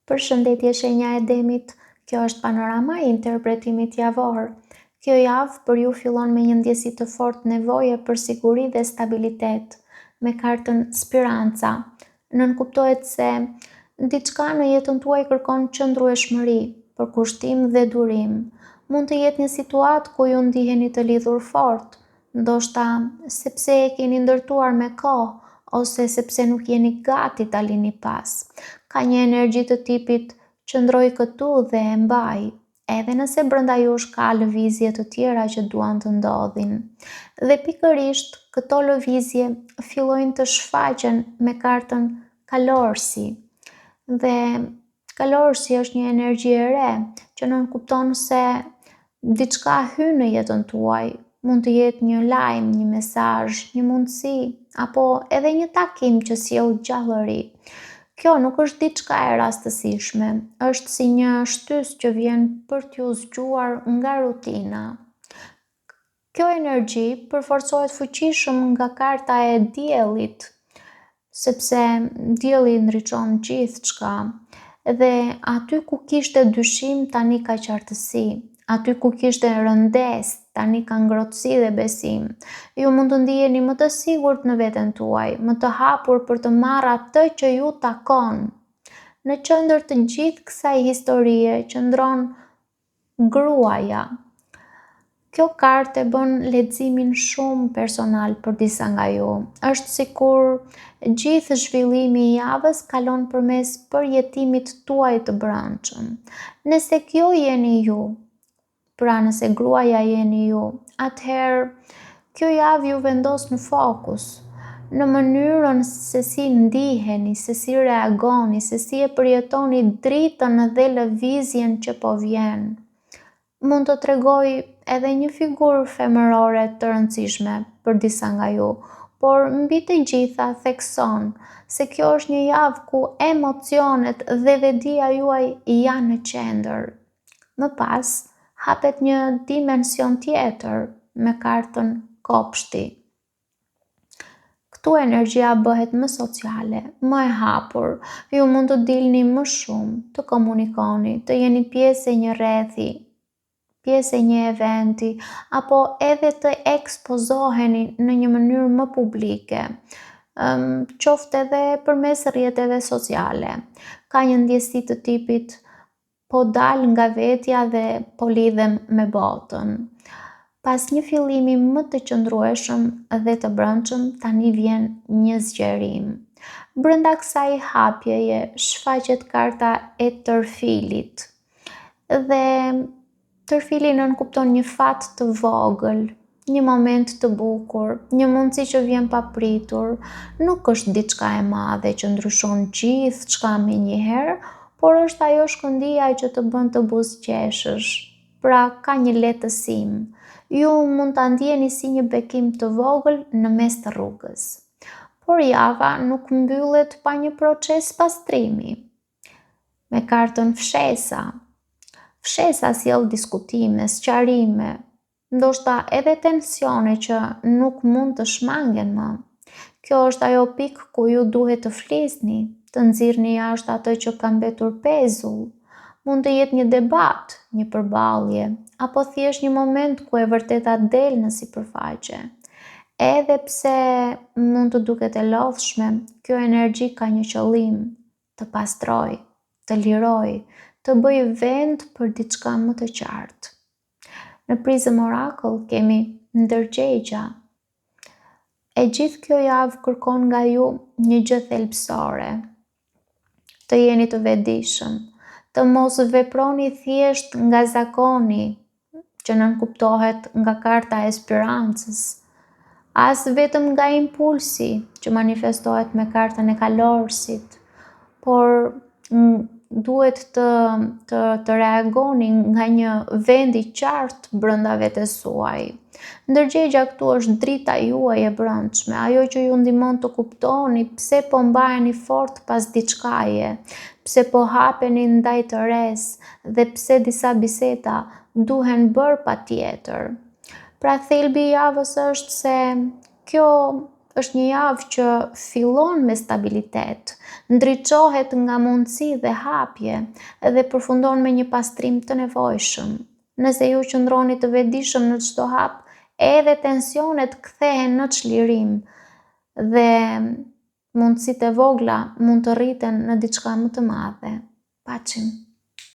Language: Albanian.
Përshëndetje shenja e Demit, kjo është panorama e interpretimit javor. Kjo javë për ju fillon me një ndjesi të fortë nevoje për siguri dhe stabilitet, me kartën Spiranca. Nënkuptohet se diçka në jetën tuaj kërkon qëndrueshmëri, përkushtim dhe durim. Mund të jetë një situatë ku ju ndiheni të lidhur fort, Ndoshta sepse e keni ndërtuar me kohë ose sepse nuk jeni gati ta lini pas. Ka një energji të tipit qëndroj këtu dhe e mbaj, edhe nëse brenda jush ka lëvizje të tjera që duan të ndodhin. Dhe pikërisht këto lëvizje fillojnë të shfaqen me kartën Kalorësi. Dhe Kalorësi është një energji e re që nënkupton se diçka hyn në jetën tuaj. Mund të jetë një lajm, një mesazh, një mundësi apo edhe një takim që sjell gjallëri. Kjo nuk është diçka e rastësishme, është si një shtysë që vjen për t'ju zgjuar nga rutina. Kjo energji përforcohet fuqishëm nga karta e diellit, sepse dielli ndriçon gjithçka dhe aty ku kishte dyshim tani ka qartësi, aty ku kishte rëndesë tani ka ngrohtësi dhe besim. Ju mund të ndiheni më të sigurt në veten tuaj, më të hapur për të marrë atë që ju takon. Në qendër të gjithë kësaj historie qëndron Gruaja. Kjo kartë e bën leximin shumë personal për disa nga ju. Është sikur gjithë zhvillimi i javës kalon përmes përjetimit tuaj të brendshëm. Nëse kjo jeni ju, pra nëse gruaja jeni ju, atëherë Kjo javë ju vendos në fokus, në mënyrën se si ndiheni, se si reagoni, se si e përjetoni dritën dhe lëvizjen që po vjen. Mund të tregojë edhe një figurë femërore të rëndësishme për disa nga ju, por mbi të gjitha thekson se kjo është një javë ku emocionet dhe vetëdija juaj janë në qendër. Më pas, hapet një dimension tjetër me kartën Kopshti. Këtu energjia bëhet më sociale, më e hapur. Ju mund të dilni më shumë, të komunikoni, të jeni pjesë e një rrethi, pjesë e një eventi, apo edhe të ekspozoheni në një mënyrë më publike, qoftë edhe përmes rrjeteve sociale. Ka një ndjesi të tipit Po dal nga vetja dhe po lidhem me botën. Pas një fillimi më të qëndrueshëm dhe të brendshëm, tani vjen një zgjerim. Brenda kësaj hapjeje shfaqet karta e tërfilit. Dhe Tërfili nënkupton një fat të vogël, një moment të bukur, një mundësi që vjen papritur. Nuk është diçka e madhe që ndryshon gjithçka menjëherë, por është ajo shkëndija që të bën të buzëqeshësh. Pra ka një lehtësim. Ju mund ta ndieni si një bekim të vogël në mes të rrugës. Por java nuk mbyllet pa një proces pastrimi. Me kartën fshesa. Fshesa sjell diskutime, sqarime, ndoshta edhe tensione që nuk mund të shmangen më. Kjo është ajo pikë ku ju duhet të flisni, të nxirrni jashtë atë që ka mbetur pezull. Mund të jetë një debat, një përballje, apo thjesht një moment ku e vërteta del në sipërfaqe. Edhe pse mund të duket e lodhshme, kjo energji ka një qëllim, të pastrojë, të lirojë, të bëjë vend për diçka më të qartë. Në Prism Oracle kemi ndërgjegja. E gjithë kjo javë kërkon nga ju një gjë thelbësore. Të jeni të vetëdijshëm, të mos veproni thjesht nga zakoni, që nënkuptohet nga karta e spirancës, as vetëm nga impulsi që manifestohet me kartën e kalorësit, por duhet të, të, të reagoni nga një vend i qartë brenda vetes suaj. Ndërgjegja këtu është drita juaj e brendshme, ajo që ju ndihmon të kuptoni pse po mbaheni fort pas diçkaje, pse po hapeni ndaj të resë dhe pse disa biseda duhen bërë patjetër. Pra thelbi i javës është se kjo Është një javë që fillon me stabilitet, ndriçohet nga mundësi dhe hapje dhe përfundon me një pastrim të nevojshëm. Nëse ju qëndroni të vetëdijshëm në çdo hap, edhe tensionet kthehen në çlirim dhe mundësitë e vogla mund të rriten në diçka më të madhe. Paçim.